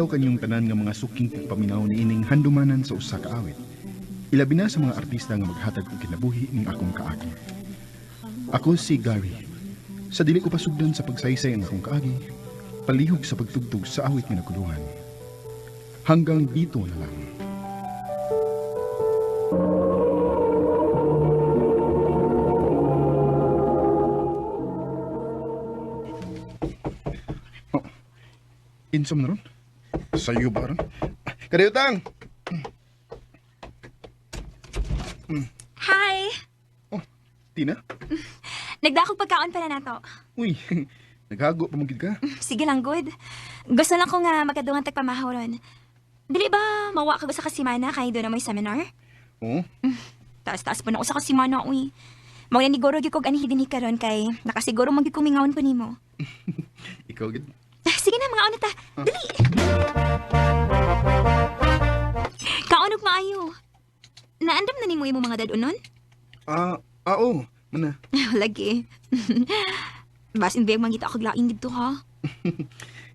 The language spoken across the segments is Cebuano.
kanyong tanan nga mga suking tigpaminaw niining handumanan sa usa ka awit. Ilabi na sa mga artista nga maghatag og kinabuhi ning akong kaagi. Ako si Gary. Sa dili ko pasugdan sa pagsaysay ang akong kaagi, palihog sa pagtugtog sa awit nga nagkuluhan. Hanggang dito na lang. Oh, insom na ron? Sayo ba ron? Kadiyutang! Hi! Oh, Tina? Nagdakog pagkaon pala nato. Uy, naghago pa mong gid ka. Sige lang, good. Gusto lang ko nga magkadungan tagpamahaw ron. Dili ba mawa ka sa kasimana kay doon na may seminar? Oo. Taas-taas po na ako sa kasimana, uy. Mao na niguro gyud kog anhi dinhi karon kay nakasiguro man gyud kumingawon ko nimo. Ikaw gid. Sige na, mga ta. Dali. Kaon og maayo. Naandam na nimo imong mga dad-unon? Ah, oo. Mana. Lagi. Basin ba yung mangita ako lain dito ha?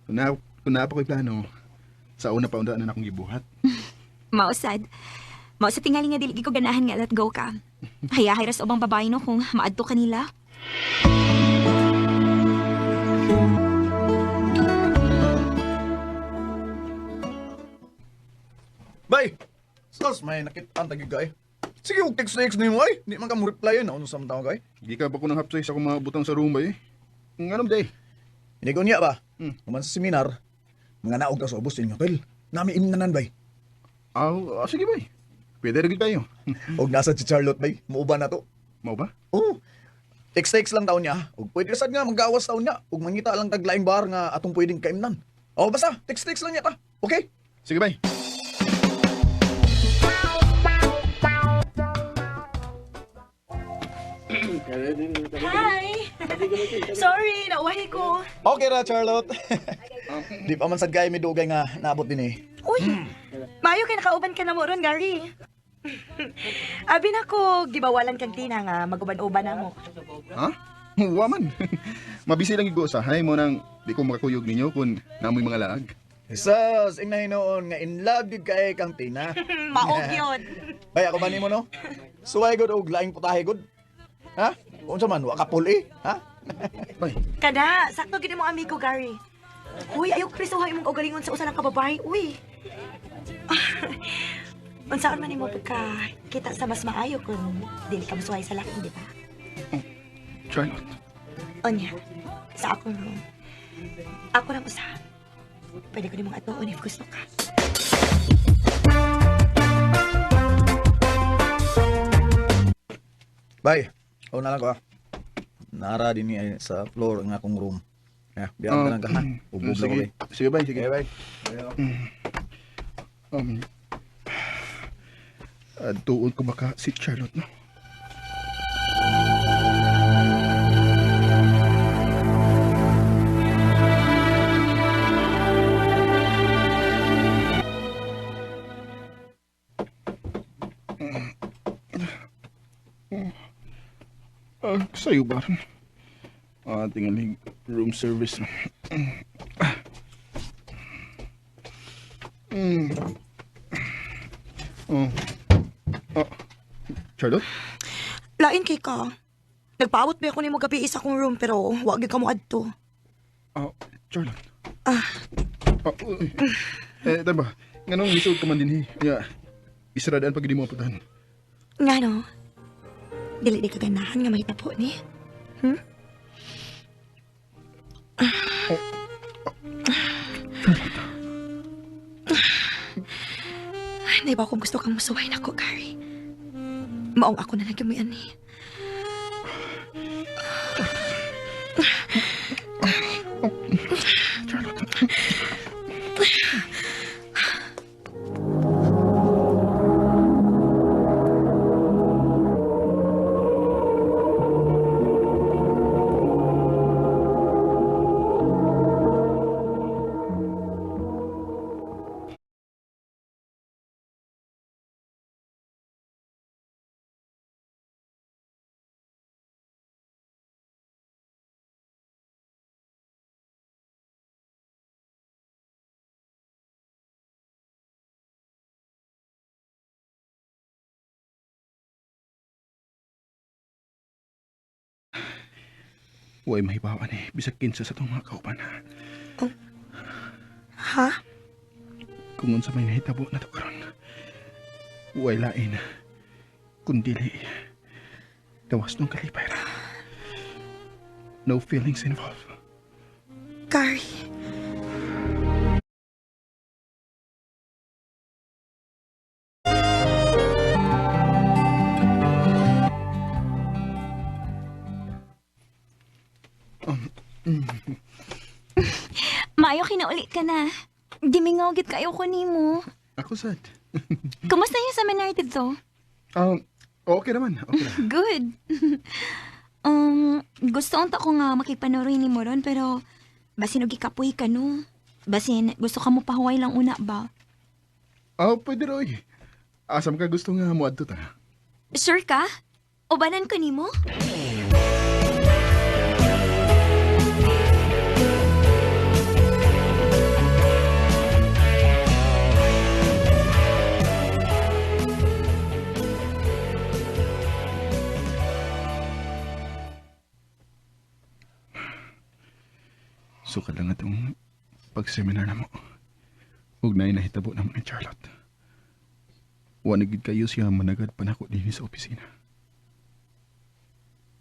Kung na pa ko'y plano, sa una pa unda na akong gibuhat. Mausad. Mao sa tingali nga dili ko ganahan nga let go ka. Hayahay ra sa ubang babae no kung maadto kanila. Bay! Sus, may nakitaan tagi gay. Sige, og text text nimo ay. Di man ka mo reply na unsa man tawag ay. Di ka pa ko nang hapsay sa akong mga butang sa room ba eh. Nga day? Hindi ko niya ba? Hmm. Human sa seminar, mga naog ta sa ubos inyo tel. Nami imnanan bay. Ah, sige bay. Pwede rin tayo. Og nasa si Charlotte bay, muuban na to. Mao ba? Oh. Text text lang taon niya. Og pwede sad nga magawas taon niya. Og mangita lang tag laing bar nga atong pwedeng kaimnan. Oh, basta text text lang niya ta. Okay? Sige bay. Hi! Sorry, nauwahi ko. Okay ra Charlotte. Di pa man sad kay may dugay nga naabot din eh. Uy, maayo kay nakauban ka na mo ron, Gary. Abi na ko, gibawalan kang Tina nga maguban-uban na mo. Ha? Wa man. Mabisi lang igo sa hay mo nang di ko makakuyog ninyo kung namoy mga laag. Jesus, ing nahinuon nga in love gyud kay kang Tina. Maog yun. Bay, ako ba nimo no? Suway gud og laing putahe gud. Ha? Unsa man wa ka pool eh, ha? Bay, Kada, sakto gid mo amigo, Gary. Uy, ayaw prisuha imong kaugalingon sa usa lang ka babae. Uy. Unsaon man nimo pagka kita sa mas maayo kung dili ka musuway sa laki, di ba? Charlotte. Onya, sa akong room. Ako lang usa. Pwede ko nimong atuon if gusto ka. Bay, una lang ko ah. Nara din ni ay sa floor ang akong room. Ya, biyan ka lang ka ha. Ubog lang Sige, ko bay. sige bay, sige. Okay, bay. Tuod ko baka si Charlotte, no? Sa'yo ba? Tingaling room service. Oh. Oh. Charlotte? Lain kay ka. Nagpaabot ba ako nimo gabi isa akong room pero wa gyud ka mo adto. Ah, Charlotte. Ah. Uy. Eh, tama. Nganong lisod ka man din eh. Ya, isradaan pag di mo aputan. Nga no. Dili di ka ganahan nga mahitabo ni. Ay, naiba kung gusto kang musuway nako, Gary. Maong ako na lang yung ani. Charlotte. Huwag mahibawan eh. Bisag kinsa sa itong mga kauban. Oh. Ha? Kung unsa may nahitabo na to karon. Huwag lain. Kundili. Gawas nung kalipay ra. No feelings involved. Gary. Maayo kinaulit ka na. Gimingaw gid kayo ko nimo. Ako sad. Kumusta yung seminar dito? Okay naman. Okay na. Good. Gusto unta ko nga makipanorin ni mo ron, pero basin og gikapoy ka no. Basin gusto ka mo pahuway lang una ba? Oh, pwede roy. Asam ka gusto nga mo adto ta. Sure ka? Ubanan ko nimo? Sukad lang atong pag-seminar na mo. Huwag na nahitabo na mo ni Charlotte. Wa na gid kayo siya managad pa nako dinhi sa opisina.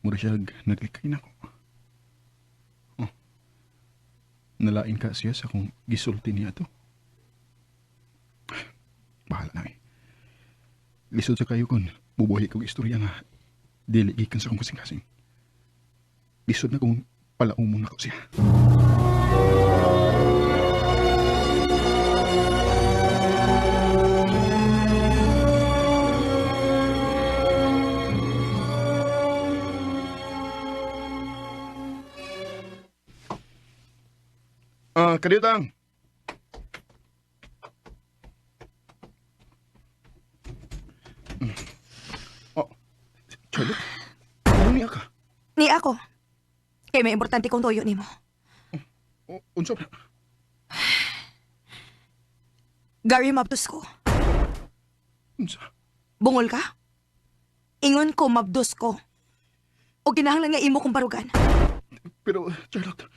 Mura siya naglikay nako. Oh. Nalain ka siya sa kung gisulti niya to. Bahala na eh. Lisod sa kayo kun bubuhi kog istorya nga dili gikan sa akong kasing-kasing. Lisod na kung palaumon nako siya. Ah, kadiyotang. Oh, Charlotte? Ano niya ka? Ni ako. Kay may importante kong tuyo nimo. O, unsa ba? Gary, mabdos ko. Unsa? Bungol ka? Ingon ko, mabdos ko. O kinahanglan nga imo kong barugan. Pero, Charlotte,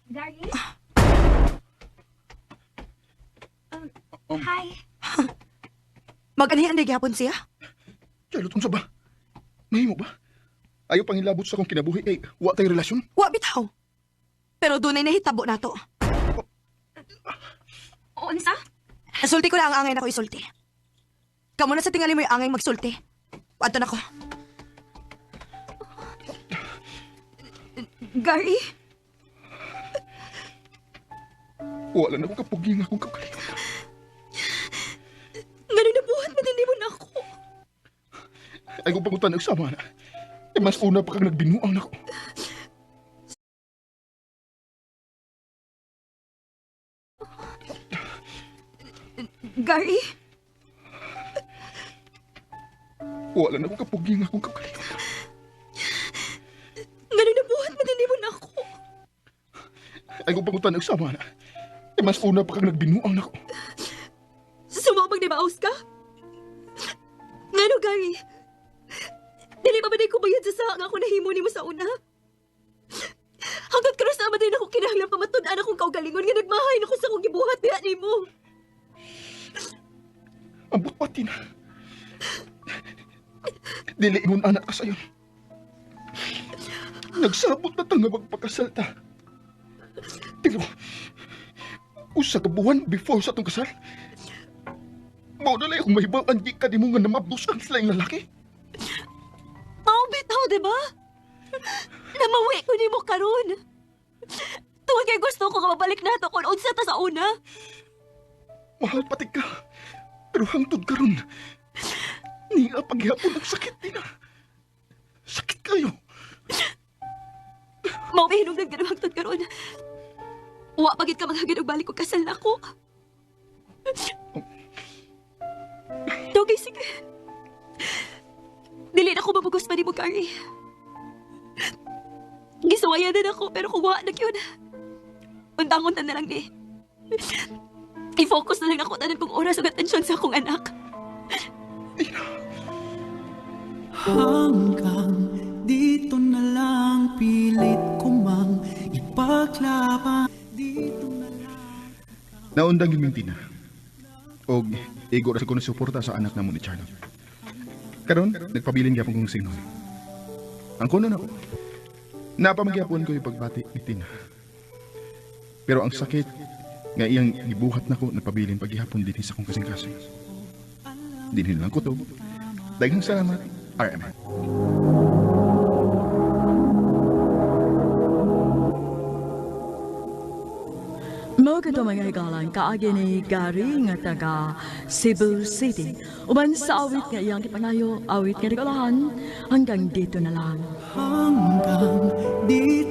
Gary? Hi. Maganihan di gyapon siya. Charlotte, unsa ba? Mahimo ba? Ayaw pang hilabot sa akong kinabuhi kay wa tay relasyon. Wa bitaw. Pero dunay nahitabo nato. Unsa? Nasulti ko na ang angay nako isulti. Kamo na sa tingali mo yung angay magsulti. Adto na ko. Gary? Wala na akong kapuging akong kaugalingon. Ngano nabuhat man din mo na ako? Ay kung pangutan og sama na. Eh, mas una pa kang nagbinuang nako. Gary? Wala na akong kapuging akong kaugalingon. Ngano nabuhat man din mo na ako? Ay kung pangutan og sama na. Eh, mas una pa kang nagbinuang nako. Sumabag ni Maus ka? Ngano, Gary? Dili pa ba di ko bayad sa sahang ako nahimo nimo sa una? Hanggat karon sama din ako kinahanglan pamatud-an akong kaugalingon nga nagmahay na ko sa akong gibuhat diha nimo. Ambot pati na. Dili ingon anak ka sayon. Nagsabot na ta nga magpakasal ta. Pero, usa ka buwan before sa atong kasal, mao na lang akong mahibaw ang di ka di mo nga namabdos ang silang lalaki. Mao bitaw, di ba? Namawi ko nimo karon. Tungod kay gusto ko nga mabalik nato kung unsa ta sa una. Mahal pati ka. Pero hangtod karon, niya paghapon ang sakit nila. Sakit kayo. Mao may hinungdan ka hangtod karon. Wa pagid ka maghagid og balik og kasal nako. Okay, sige. Dili na ko mabugos pa nimo, Gary. Gisuwayan din ako, pero kung wa na yun. Untang-untan na lang di. I-focus na lang ako tanan kong oras ug atensyon sa akong anak. Hanggang dito na lang pilit ko Naundang yun Tina. Og igo ra sa ko suporta sa anak namo ni Charlotte. Karon nagpabilin gyapon kong single. Ang kuno nako. Napamagyapon ko yung pagbati ni Tina. Pero ang sakit nga iyang gibuhat nako nagpabilin paghihapon dinhi sa akong kasing-kasing. Dinhi na lang kutob. Daghang salamat, RM. Mao kato mga higalan kaagi ni Gary nga taga Cebu City. Uban sa awit nga iyang gipangayo, awit nga regalahan, hanggang dito na lang. Hanggang dito.